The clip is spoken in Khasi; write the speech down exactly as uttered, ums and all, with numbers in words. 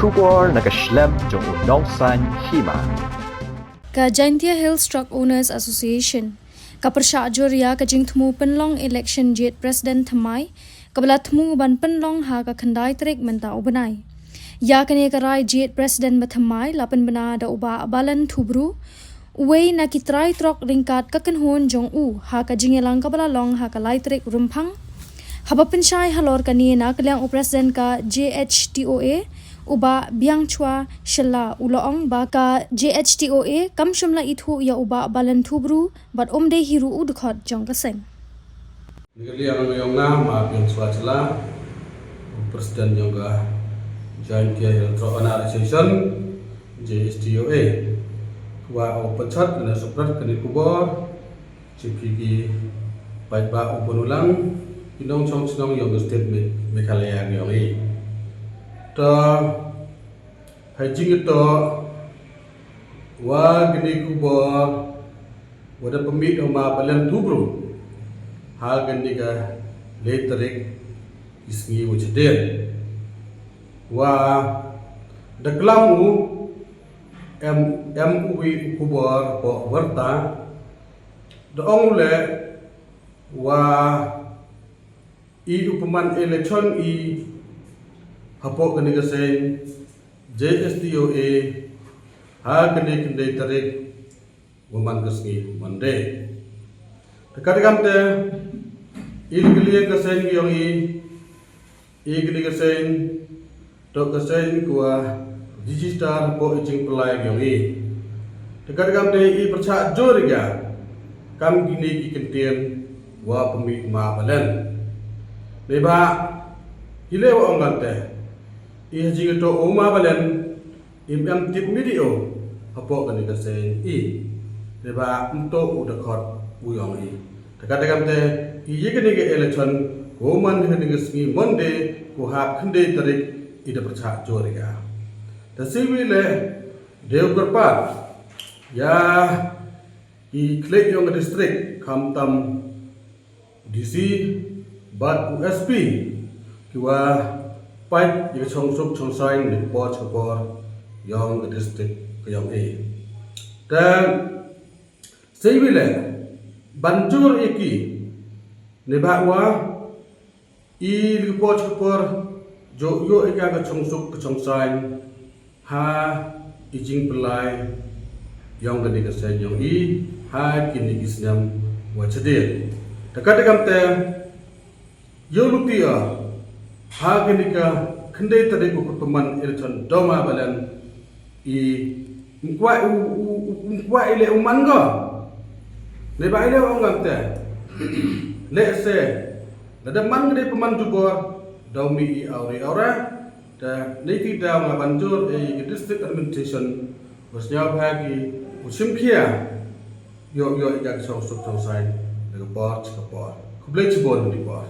Khubor na ka shlem jong u nongsan hima. Ka Jaintia Hills Truck Owners Association ka pyrshah jur ïa ka jingthmu pynlong election jied president thymmai, kaba la thmu ban pynlong ha ka khyndai tarik mynta u bnai. Ïa kane ka rai jied president ba thymmai la pynbna da u Bah Balan Thubru, uwei na ki trai trok ryngkat ka kynhun jong u, ha ka jingïalang kaba la long ha ka lai tarik Rymphang. Haba pynshai halor kane na ka liang u president ka J H T O A, u Bah Biangchwa Shylla, u la ong ba ka J H T O A kam shym la ithuh ïa u Bah Balan Thubru bad um dei hi ruh u dkhot jong ka seng. Na ka liang jong nga, Ma Biangchwa Shylla, u president jong ka Jaintia Hills Truck Owners Association, J H T O A, wa u pachat na suprat kane khubor sha phi ki paidbah u bun u lang, ki nongshong shnong jong ka state Me-, Meghalaya jong i. Ta ha jingïatoh wa kane khubor wa da pynmih da u Ma Balan Thubru ha kane ka lai tarik ki sngi wa shadien, wa da klam u em, em uwei u khubor hapoh warta, da ong u leh wa i u pynman election i hapoh kane ka seng J H T O A ha kane ka khyndai tarik wa man ka sngi Monday. Te katkum te, i kane ka seng jong i, i kane ka seng, toh ka seng ka wa register hapoh i jingpynlai jong i. Te katkum te i pyrshah jur ïa ka kam kine ki kyntien wa pynmih Ma Balan. Neibhah i leh wa ong kante, i ha jingïatoh u Ma Balan, im em tip midi o hapoh kane ka seng i. Neibhah ym toh u dkhot u jong i. Te katkum te, i ïa kane ka election ka wa man ha kane ka sngi Monday, ka wa hap khyndai tarik, i da pyrshah jur ïa ka. Te shi wi leh, dei u kyrpad ïa i khlieh jong ka district, khamtam D C bad u S P, ki wa peit ïa ka shongsuk shongsaiñ na ka por sha ka por jong ka district ka jong i. Te shi wi leh, ban jur ïa ki, neibhah wa i na ka por sha ka por, ju ïoh ïa ka shongsuk ka shongsaiñ ha i jingpynlai jong kane ka seng jong i ha kine ki snem wa shadien. Te katkum te, ïa u lynti ha kane ka khyndai tarik u pynman election da u Ma Balan, i ym kwah u, u, u, ym kwah i leh u man ko. Neibhah i leh u ong kante, lehse lada man ka dei pynman jubor, da u mih i awri awra. Te neiti da nga ban jur ïa ka district administration, wa sngewbha ki u shim khia, ïoh ïoh ïa ka shongsuk shongsaiñ na ka por sha ka por. Khublei shibun na ka por.